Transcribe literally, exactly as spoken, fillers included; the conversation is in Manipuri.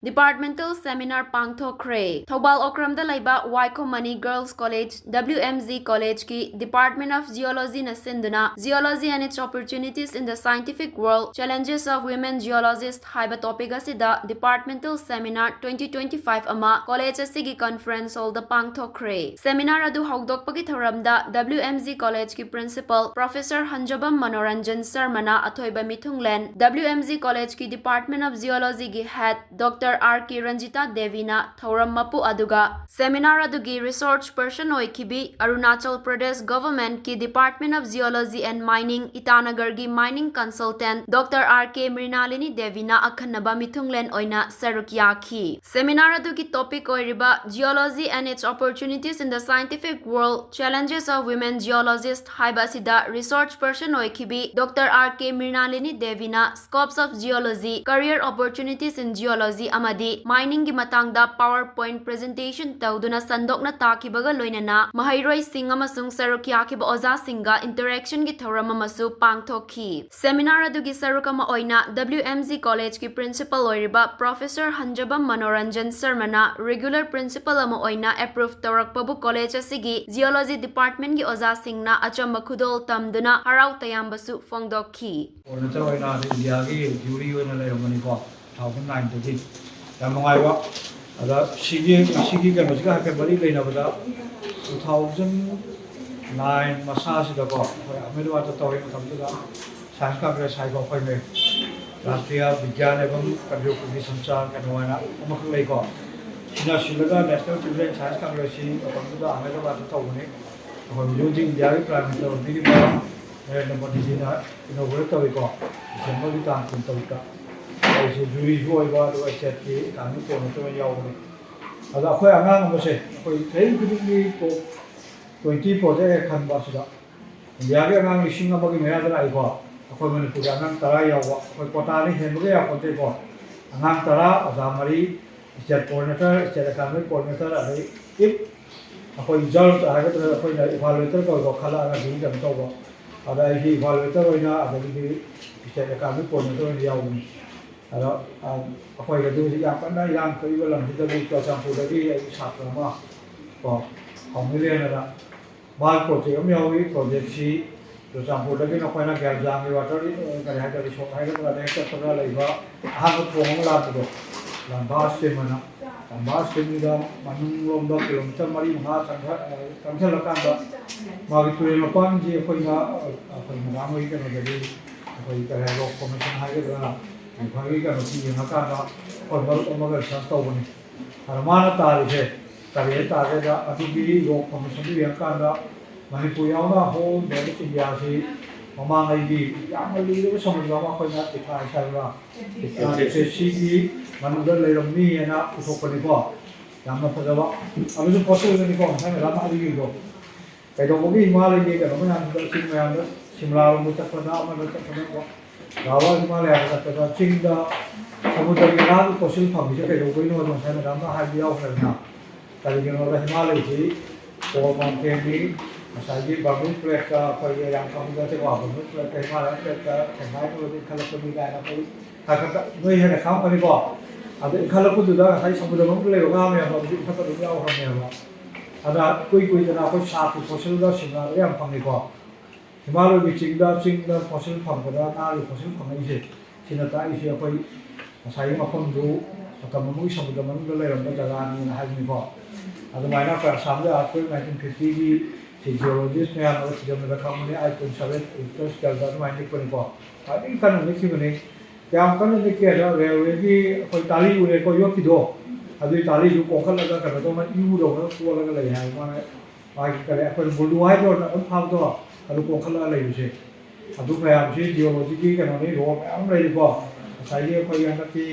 Departmental Seminar ꯄꯥꯡꯊꯣꯛꯈ꯭ꯔꯦ꯫ ꯊꯧꯕꯥꯜ ꯑꯣꯀ꯭ꯔꯝꯗ ꯂꯩꯕ ꯋꯥꯏꯈꯣꯝ money Girls College, W M G College ꯀꯤ Department of Geology ꯅ ꯁꯤꯟꯗꯨꯅ Geology and its Opportunities in the Scientific World, Challenges of Women Geologists ꯍꯥꯏꯕ topic ꯑꯁꯤꯗ departmental seminar twenty twenty-five ꯑꯃ college ꯑꯁꯤꯒꯤ conference hall ꯗ ꯄꯥꯡꯊꯣꯛꯈ꯭ꯔꯦ꯫ Seminar ꯑꯗꯨ ꯍꯧꯗꯣꯛꯄꯒꯤ ꯊꯧꯔꯝꯗ W M G College ꯀꯤ Principal Professor ꯍꯟꯖꯕꯝ ꯃꯅꯣꯔꯟꯖꯟ ꯁꯔꯃꯅ ꯑꯊꯣꯏꯕ ꯃꯤꯊꯨꯡꯂꯦꯟ, W M G College ꯀꯤ Department of Geology ꯒꯤ Head Doctor R K Ranjita ꯗꯦꯕꯤꯅ ꯊꯧꯔꯝ ꯃꯄꯨ ꯑꯗꯨꯒ seminar ꯑꯗꯨꯒꯤ resource person ꯑꯣꯏꯈꯤꯕꯤ Arunachal Pradesh Government ꯀꯤ Department of Geology and Mining ꯏꯇꯥꯅꯒꯔꯒꯤ mining consultant Doctor R K ꯃ꯭ꯔꯤꯅꯥꯂꯤꯅꯤ ꯗꯦꯕꯤꯅ ꯑꯈꯟꯅꯕ ꯃꯤꯊꯨꯡꯂꯦꯟ ꯑꯣꯏꯅ ꯁꯔꯨꯛ ꯌꯥꯈꯤ꯫ Seminar ꯑꯗꯨꯒꯤ topic ꯑꯣꯏꯔꯤꯕ Geology and its Opportunities in the Scientific World, Challenges of Women Geologists ꯍꯥꯏꯕ ꯑꯁꯤꯗ resource person ꯑꯣꯏꯈꯤꯕꯤ Doctor R K ꯃ꯭ꯔꯤꯅꯥꯂꯤꯅꯤ ꯗꯦꯕꯤꯅ Scopes of Geology, Career Opportunities in Geology ꯑꯃꯗꯤ mining ꯒꯤ ꯃꯇꯥꯡꯗ PowerPoint presentation ꯇꯧꯗꯨꯅ ꯁꯟꯗꯣꯛꯅ ꯇꯥꯛꯈꯤꯕꯒ ꯂꯣꯏꯅꯅ ꯃꯍꯩꯔꯣꯏꯁꯤꯡ ꯑꯃꯁꯨꯡ ꯁꯔꯨꯛ ꯌꯥꯈꯤꯕ ꯑꯣꯖꯥꯁꯤꯡꯒ interaction ꯒꯤ ꯊꯧꯔꯝ ꯑꯃꯁꯨ ꯄꯥꯡꯊꯣꯛꯈꯤ꯫ Seminar ꯑꯗꯨꯒꯤ ꯁꯔꯨꯛ ꯑꯃ ꯑꯣꯏꯅ W M G College ꯀꯤ Principal ꯑꯣꯏꯔꯤꯕ Professor ꯍꯟꯖꯕꯝ ꯃꯅꯣꯔꯟꯖꯟ ꯁꯔꯃꯅ regular principal ꯑꯃ ꯑꯣꯏꯅ approve ꯇꯧꯔꯛꯄꯕꯨ college ꯑꯁꯤꯒꯤ Geology Department ꯀꯤ ꯑꯣꯖꯥꯁꯤꯡꯅ ꯑꯆꯝꯕ ꯈꯨꯗꯣꯜ ꯇꯝꯗꯨꯅ ꯍꯔꯥꯎ ꯇꯌꯥꯝꯕꯁꯨ ꯐꯣꯡꯗꯣꯛꯈꯤ꯫ Coordinator ꯑꯣꯏꯅ ꯑꯗꯩ ꯏꯟꯗꯤꯌꯥꯒꯤ jury ꯑꯣꯏꯅ ꯂꯩꯔꯝꯕꯅꯤꯀꯣ, two thousand nine ꯗꯒꯤ꯫ ꯌꯥꯝ ꯅꯨꯡꯉꯥꯏꯕ꯫ ꯑꯗ ꯁꯤꯒꯤ, ꯁꯤꯒꯤ ꯀꯩꯅꯣꯁꯤꯒ ꯍꯥꯏꯐꯦꯠ ꯃꯔꯤ ꯂꯩꯅꯕꯗ, two thousand nine ꯃꯁꯥꯁꯤꯗꯀꯣ, ꯑꯩꯈꯣꯏ ꯑꯍꯃꯦꯗꯕꯥꯗꯇ ꯇꯧꯔꯤ ꯃꯇꯝꯗꯨꯗ Science Congress ꯍꯥꯏꯕ ꯑꯩꯈꯣꯏ ꯂꯩ, ꯔꯥꯁꯇ꯭ꯔꯤꯌꯥ ꯕꯤꯒ꯭ꯌꯥꯟ ꯑꯦꯕꯝ ꯀꯔꯤꯌꯣꯒꯤ ꯁꯟꯆꯥꯔ ꯀꯩꯅꯣ ꯍꯥꯏꯅ ꯑꯃꯈꯛ ꯂꯩꯀꯣ꯫ ꯁꯤꯅ ꯁꯤꯜꯂꯒ National Children Science Congress ꯁꯤ ꯃꯇꯝꯗꯨꯗ ꯑꯍꯃꯦꯗꯕꯥꯗꯇ ꯇꯧꯕꯅꯤ꯫ ꯑꯩꯈꯣꯏ ꯍꯧꯖꯤꯛ ꯍꯧꯖꯤꯛ ꯏꯟꯗꯤꯌꯥꯒꯤ Prime Minister ꯑꯣꯏꯕꯤꯔꯤꯕ Narendra ꯃꯣꯗꯤꯖꯤꯅ inaugural ꯇꯧꯏꯀꯣ, December ꯒꯤ ꯇꯥꯡ ꯀꯨꯟꯇꯔꯨꯛꯇ꯫ ꯑꯩꯁꯦ jury ꯁꯨ ꯑꯣꯏꯕ, ꯑꯗꯨꯒ state ꯀꯤ economic coordinator ꯑꯣꯏꯅ ꯌꯥꯎꯕꯅꯤ꯫ ꯑꯗ ꯑꯩꯈꯣꯏ ꯑꯉꯥꯡ ꯑꯃꯁꯦ, ꯑꯩꯈꯣꯏ ꯆꯍꯤ ꯈꯨꯗꯤꯡꯒꯤ ꯀꯣ-, twenty project ꯍꯦꯛ ꯈꯟꯕ ꯑꯁꯤꯗ ꯏꯟꯗꯤꯌꯥꯒꯤ ꯑꯉꯥꯡ ꯂꯤꯁꯤꯡ ꯑꯃꯒꯤ ꯃꯌꯥꯗ ꯂꯥꯛꯏꯀꯣ꯫ ꯑꯩꯈꯣꯏ ꯃꯅꯤꯄꯨꯔꯒꯤ ꯑꯉꯥꯡ ꯇꯔꯥ ꯌꯥꯎꯕ, ꯑꯩꯈꯣꯏ quota ꯗꯤ ꯍꯦꯟꯕꯒ ꯌꯥꯄꯣꯟꯇꯦꯀꯣ꯫ ꯑꯉꯥꯡ ꯇꯔꯥ, ꯑꯣꯖꯥ ꯃꯔꯤ, state coordinator, state economic coordinator, ꯑꯗꯩ if ꯑꯩꯈꯣꯏ judge ꯍꯥꯏꯒꯗ꯭ꯔꯥ, ꯑꯩꯈꯣꯏꯅ evaluator ꯀꯧꯏꯀꯣ, ꯈꯜꯂꯛꯑꯒꯗꯤ ꯀꯩꯅꯣ ꯇꯧꯕ꯫ ꯑꯗ ꯑꯩꯁꯤ evaluator ꯑꯣꯏꯅ, ꯑꯗꯒꯤꯗꯤ state economic coordinator ꯑꯣꯏꯅ ꯌꯥꯎꯕꯅꯤ꯫ ꯑꯗꯣ ꯑꯩꯈꯣꯏꯒꯗꯤ ꯍꯧꯖꯤꯛ ꯌꯥꯝ ꯀꯟꯅ ꯏꯔꯥꯡ ꯊꯣꯛꯏꯕ ꯂꯝꯁꯤꯗꯒꯤ ꯆꯨꯔꯆꯥꯟꯄꯨꯔꯗꯒꯤ ꯑꯩꯒꯤ ꯁꯥꯇ꯭ꯔ ꯑꯃ ꯀꯣ ꯍꯥꯎꯃꯤꯔꯦꯟ ꯑꯅ ꯃꯥꯒꯤ ꯄ꯭ꯔꯣꯖꯦꯛ ꯑꯃ ꯌꯥꯎꯏ꯫ ꯄ꯭ꯔꯣꯖꯦꯛꯁꯤ ꯆꯨꯔꯆꯥꯟꯄꯨꯔꯗꯒꯤ ꯅꯈꯣꯏꯅ ꯒ꯭ꯌꯥꯟꯖꯥꯡꯒꯤ ꯋꯥꯇꯔ ꯀꯔꯤ ꯍꯥꯏꯇꯥꯔꯦ ꯔꯤꯁꯣꯔꯠ ꯍꯥꯏꯒꯗ꯭ꯔꯥ ꯑꯗꯩ ꯆꯠꯄꯗ ꯂꯩꯕ ꯑꯍꯥꯟꯕ ꯊꯣꯡ ꯑꯃ ꯂꯥꯛꯄꯗꯣ ꯂꯝꯕꯥ ꯁ꯭ꯇ꯭ꯔꯤꯝ ꯑꯅ ꯂꯝꯕꯥ ꯁ꯭ꯇ꯭ꯔꯤꯝꯒꯤꯗ ꯃꯅꯨꯡꯂꯣꯝꯗ ꯀꯤꯂꯣꯃꯤꯇꯔ ꯃꯔꯤ ꯃꯉꯥ ꯆꯪꯁꯤꯜꯂꯀꯥꯟꯗ ꯃꯥꯒꯤ ꯇꯨꯔꯦꯜ ꯃꯄꯥꯟꯒꯤ ꯑꯩꯈꯣꯏꯅ ꯑꯩꯈꯣꯏ ꯃꯦꯗꯥꯝ ꯍꯣꯏ ꯀꯩꯅꯣꯗꯗꯤ ꯑꯩꯈꯣꯏ ꯀꯔꯤ ꯍꯥꯏꯕ ꯀꯣꯃꯤꯁꯟ ꯍꯥꯏꯒꯗ꯭ꯔꯥ ꯔꯤꯐꯔꯒꯤ ꯀꯩꯅꯣꯁꯤ ꯌꯦꯡꯉꯀꯥꯟꯗ ꯑꯩꯈꯣꯏ ꯃꯔꯨꯞ ꯑꯃꯒ ꯔꯤꯁꯔꯁ ꯇꯧꯕꯅꯤ꯫ ꯑꯗ ꯃꯥꯅ ꯇꯥꯔꯤꯁꯦ ꯀꯔꯤ ꯍꯥꯏꯇꯥꯔꯒꯦꯗ ꯑꯗꯨꯒꯤ ꯔꯣꯛ ꯐꯣꯔꯃꯦꯁꯟꯗꯨ ꯌꯦꯡꯉꯀꯥꯟꯗ ꯃꯅꯤꯄꯨꯔ ꯌꯥꯎꯅ ꯍꯣꯜ ꯅꯣꯔꯠ ꯏꯁ ꯏꯟꯗꯤꯌꯥꯁꯤ ꯃꯃꯥꯡꯉꯩꯒꯤ ꯌꯥꯝꯅ ꯂꯨꯔꯕ ꯁꯃꯨꯗ꯭ꯔ ꯑꯃ ꯑꯩꯈꯣꯏꯅ ꯇꯤꯊꯥꯏꯁ ꯍꯥꯏꯕ꯭ꯔꯥ ꯇꯤꯊꯥꯏꯁ ꯁꯤꯒꯤ ꯃꯅꯨꯡꯗ ꯂꯩꯔꯝꯃꯤ ꯍꯥꯏꯅ ꯄꯨꯊꯣꯛꯄꯅꯤꯀꯣ꯫ ꯌꯥꯝꯅ ꯐꯖꯕ ꯑꯗꯨꯁꯨ ꯐꯣꯇꯣꯗꯅꯤꯀꯣ ꯉꯁꯥꯏ ꯃꯦꯗꯥꯝ ꯍꯥꯏꯕꯤꯈꯤꯕꯗꯣ꯫ ꯀꯩꯗꯧꯕꯒꯤ ꯍꯤꯃꯥꯂꯌꯒꯤ ꯀꯩꯅꯣ ꯃꯌꯥꯝꯗ ꯆꯤꯡ ꯃꯌꯥꯝꯗ ꯁꯤꯝꯂꯥꯔꯣꯝꯗ ꯆꯠꯄꯗ ꯑꯃꯗ ꯆꯠꯄꯗꯀꯣ ꯔꯥꯋꯥ ꯍꯤꯃꯥꯂꯌꯥꯗ ꯆꯠꯄꯗ ꯆꯤꯡꯗ ꯁꯃꯨꯗ꯭ꯔꯒꯤ ꯉꯥꯒꯤ ꯐꯣꯁꯤꯜ ꯐꯪꯉꯤꯁꯦ ꯀꯩꯗꯧꯕꯒꯤꯅꯣ ꯍꯥꯏꯗꯣ ꯉꯁꯥꯏ ꯃꯦꯗꯥꯝꯅ ꯍꯥꯏꯕ ꯌꯥꯎꯈ꯭ꯔꯦꯗꯅ꯫ ꯀꯔꯤꯒꯤꯅꯣꯗ ꯍꯤꯃꯥꯂꯌꯁꯤ ꯀꯣꯜ ꯃꯥꯎꯟꯇꯦꯟꯅꯤ꯫ ꯉꯁꯥꯏꯒꯤ ꯕꯔꯃꯤꯟ ꯄ꯭ꯂꯦꯠꯇ ꯑꯩꯈꯣꯏꯒꯤ ꯌꯥꯝ ꯈꯪꯕ ꯅꯠꯇꯦꯀꯣ ꯕꯔꯃꯤꯟ ꯄ꯭ꯂꯦꯠꯇ ꯍꯤꯃꯥꯂꯌꯟ ꯄ꯭ꯂꯦꯠꯇ ꯊꯦꯡꯒꯥꯏꯅꯕꯗꯤ ꯈꯜꯂꯛꯄꯅꯤ ꯀꯥꯏꯅ ꯑꯩꯈꯣꯏ ꯈꯔ ꯈꯔ ꯅꯣꯏ ꯍꯦꯟꯅ ꯈꯪꯉꯝꯒꯅꯤꯀꯣ꯫ ꯑꯗꯣ ꯏꯟꯈꯠꯂꯛꯄꯗꯨꯗ ꯉꯁꯥꯏ ꯁꯃꯨꯗ꯭ꯔ ꯃꯅꯨꯡꯗ ꯂꯩꯕ ꯉꯥ ꯃꯌꯥꯝꯗꯣ ꯍꯧꯖꯤꯛ ꯏꯟꯈꯠꯄ ꯑꯗꯨꯝ ꯌꯥꯎꯈ꯭ꯔꯕꯅꯦꯕ꯫ ꯑꯗ ꯀꯨꯏ ꯀꯨꯏꯗꯅ ꯑꯩꯈꯣꯏ ꯁꯥꯞꯀꯤ ꯐꯣꯁꯤꯜꯗ ꯁꯤꯝꯂꯥꯗ ꯌꯥꯝ ꯐꯪꯉꯤꯀꯣ꯫ ꯍꯤꯃꯥꯂꯌꯒꯤ ꯆꯤꯡꯗ ꯆꯤꯡꯗ ꯐꯣꯁꯤꯜ ꯐꯪꯕꯗ ꯉꯥꯒꯤ ꯐꯣꯁꯤꯜ ꯐꯪꯉꯛꯏꯁꯦ ꯁꯤꯅ ꯇꯥꯛꯏꯁꯦ ꯑꯩꯈꯣꯏ ꯉꯁꯥꯏꯒꯤ ꯃꯐꯝꯗꯨ ꯃꯇꯝ ꯑꯃꯒꯤ ꯁꯃꯨꯗ꯭ꯔ ꯃꯅꯨꯡꯗ ꯂꯩꯔꯝꯕ ꯖꯒꯥꯅꯤꯅ ꯍꯥꯏꯕꯅꯤꯀꯣ꯫ ꯑꯗꯨꯃꯥꯏꯅ ꯑꯩꯈꯣꯏ ꯑꯁꯥꯝꯗ earthquake nineteen fifty ꯒꯤ ꯁꯤ geologist ꯃꯌꯥꯝꯅ ꯊꯤꯖꯤꯟꯕꯗ ꯈꯪꯕꯅꯤ eight point seven Richter scale ꯗ ꯑꯗꯨꯃꯥꯏꯅ ꯅꯤꯛꯄꯅꯤꯀꯣ꯫ ꯈ꯭ꯋꯥꯏꯗꯒꯤ ꯀꯟꯅ ꯅꯤꯛꯈꯤꯕꯅꯤ꯫ ꯀꯌꯥꯝ ꯀꯟꯅ ꯅꯤꯛꯀꯦ ꯍꯥꯏꯗ railway ꯒꯤ ꯑꯩꯈꯣꯏ ꯇꯥꯂꯤ ꯎꯔꯦꯀꯣ ꯌꯣꯠꯀꯤꯗꯣ ꯑꯗꯨꯒꯤ ꯇꯥꯂꯤꯗꯨ ꯀꯣꯟꯈꯠꯂꯒ ꯀꯩꯅꯣ ꯇꯧꯅ ꯏꯔꯨꯗꯧꯅ ꯀꯣꯜꯂꯒ ꯂꯩ ꯍꯥꯏ ꯃꯥꯅ꯫ ꯃꯥꯒꯤ ꯀꯔꯤ ꯑꯩꯈꯣꯏ ꯕꯨꯂꯨ ꯍꯥꯏꯗꯣ ꯑꯗꯨꯝ ꯐꯥꯕꯗꯣ ꯑꯗꯨ ꯀꯣꯟꯈꯠꯂꯒ ꯂꯩꯕꯁꯦ ꯑꯗꯨ ꯃꯌꯥꯝꯁꯤ geology ꯒꯤ ꯀꯩꯅꯣꯅꯤ ꯔꯣꯜ ꯃꯌꯥꯝ ꯂꯩꯔꯤꯀꯣ꯫ ꯉꯁꯥꯏꯒꯤ ꯑꯩꯈꯣꯏꯒꯤ ꯍꯟꯗꯛꯀꯤ